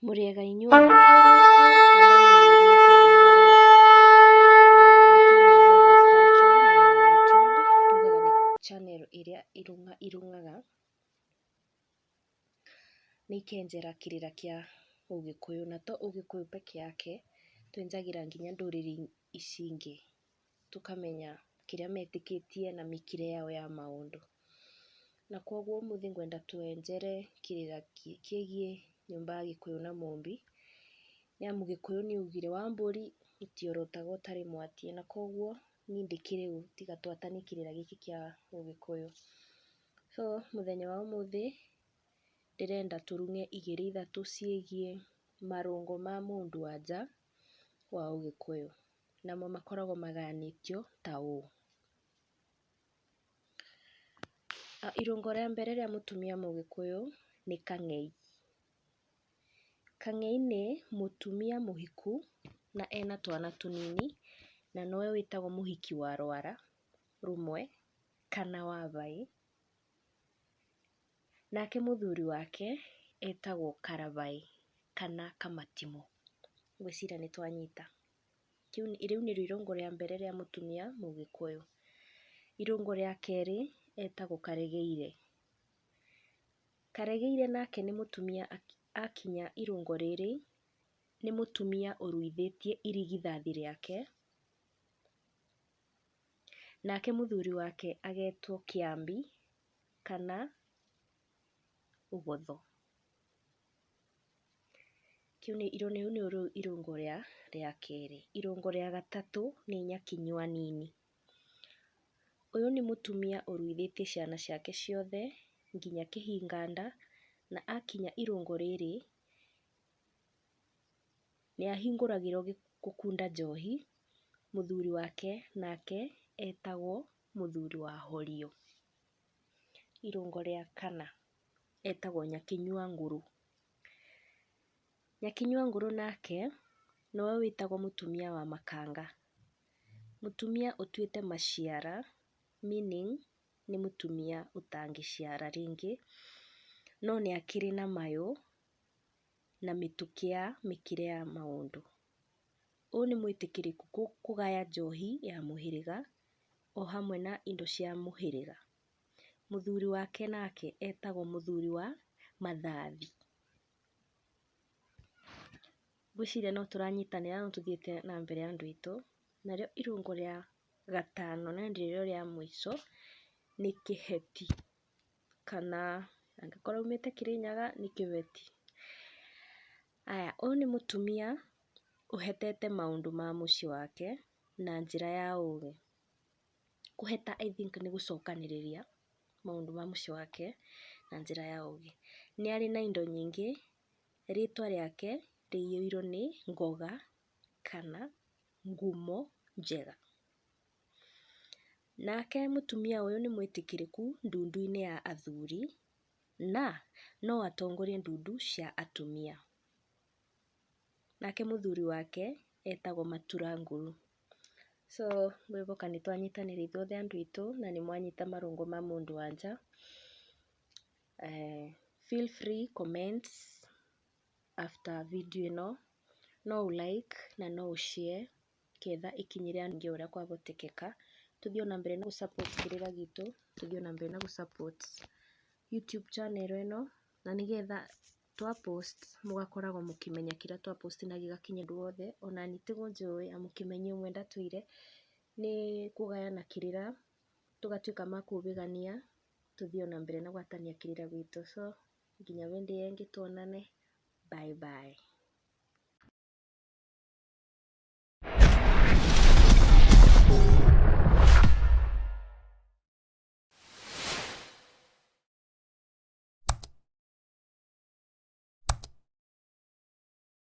Mũrĩega inyuothe? Ngwenda mũiyũrie kũndũ mwarũma. Nĩ Kenya Diverse Culture mwena wa YouTube, tugaga nĩ channel ĩrĩa ĩrũng'aga na ĩkenjera kĩrĩra kĩa ũgĩkũyũ, na to ũgĩkũyũ peke yake, twenjagĩra nginya ndũrĩrĩ ici ingĩ, tũkamenya kĩrĩa metĩkĩtie na mĩkĩre yao ya maũndũ. Na kwoguo ũmũthĩ ngwenda twenjere kĩrĩra kĩgiĩ nyũmba ya Gĩkũyũ na Mũmbi, nĩ amu Gĩkũyũ nĩ augire wa mbũri ũtiorotaga ũtarĩ mwatie, na koguo niĩ ndĩkĩrĩ ũ tiga twatanie kĩrĩra gĩkĩ kĩa ũgĩkũyũ. So mũthenya wa ũmũthĩ ndĩrenda tũrung'e igĩrĩ ithatũ ciĩgiĩ marũngo ma mũndũ wa nja wa ũgĩkũyũ, namo makoragwo magayanĩtio ta ũũ: Irũngo rĩa mbere rĩa mũtumia mũgĩkũyũ nĩ kang'ei. Kang'ei nĩ mũtumia mũhiku na ena twana tũnini, na nowe wĩtagwo mũhiki wa rwara rũmwe kana wa baĩ. Nake mũthuri wake etagwo karabaĩ kana kamatimũ. Ngwĩciria nĩ twanyita. Rĩu nĩrĩo irũngo rĩa mbere rĩa mũtumia mũgĩkũyũ. Irũngo rĩa kerĩ etagwo karegeire. Karegeire nake nĩ mũtumia akinya irũngo rĩrĩ, nĩ mũtumia ũruithĩtie irigithathi rĩake, nake mũthuri wake agetwo kĩambi kana ũgotho. Rĩu nĩrĩo irũngo rĩa kerĩ. Irũngo rĩa gatatũ nĩ nyakinyua nini. Ũyũ nĩ mũtumia ũruithĩtie ciana ciake ciothe nginya kĩhinga nda, na akinya irũngo rĩrĩ, nĩ ahingũragĩrwo gũkunda njohi, mũthuri wake nake etagwo mũthuri wa horio. Irũngo rĩa kana etagwo nyakinyua ngũrũ. Nyakinyua ngũrũ nake nĩwe wĩtagwo mũtumia wa makanga. Mũtumia ũtuĩte maciara meaning nĩ mũtumia ũtangĩciara rĩngĩ, no nĩ akĩrĩ na mayũ na mĩtũkĩ ya mĩkĩre ya maũndũ. Ũyũ nĩ mwĩtĩkĩrĩku kũgaya njohi ya mũhĩrĩga o hamwe na indo cia mũhĩrĩga. Mũthuri wake nake etagwo mũthuri wa mathathi. Ngwĩciria no tũranyitanĩra no tũthiĩte na mbere andũ aitũ. Narĩo irũngo rĩa gatano na nĩrĩo rĩa mũico nĩ kĩheti, kana angĩkorwo umĩte Kĩrĩnyaga nĩ kĩbeti. Aya, ũyũ nĩ mũtumia ũhetete maũndũ ma mũciĩ wake na njĩra ya ũgĩ. Kũheta I think nĩ gũcokanĩrĩria maũndũ ma mũciĩ wake na njĩra ya ũgĩ. Nĩ arĩ na indo nyingĩ, rĩtwa rĩake rĩiyũirwo nĩ ngoga kana ngumo njega. Nake mũtumia ũyũ nĩ mwĩtĩkĩrĩku ndundu-inĩ ya athuri na no atongorie ndundu cia atumia. Nake mũthuri wake etagwo Matura nguru. So ngwĩhoka nĩ twanyitanĩra ithuothe andũ aitũ na nĩ mwanyita marũngo ma mũndũ wa nja. Feel free comment after video ĩno, no ũ like na no ũ share ketha ĩkinyĩre andũ ũrĩa kwahotekeka. Tũthiĩ ona mbere na gũ support kĩrĩra gitũ, tũthiĩ ona mbere na gũ support YouTube channel ĩno, na nĩgetha twa post mũgakoragwo mũkĩmenya kĩrĩa twa post na gĩgakinya andũ othe, ona niĩ tiguo njũĩ amu kĩmenyi ũmwe ndatũire, nĩ kũgayana kĩrĩra, tũgatuĩka ma kũũhĩgania, tũthiĩ ona mbere na gwatania kĩrĩra gitũ. So nginya hĩndĩ ĩyo ĩngĩ tuonane, bye bye.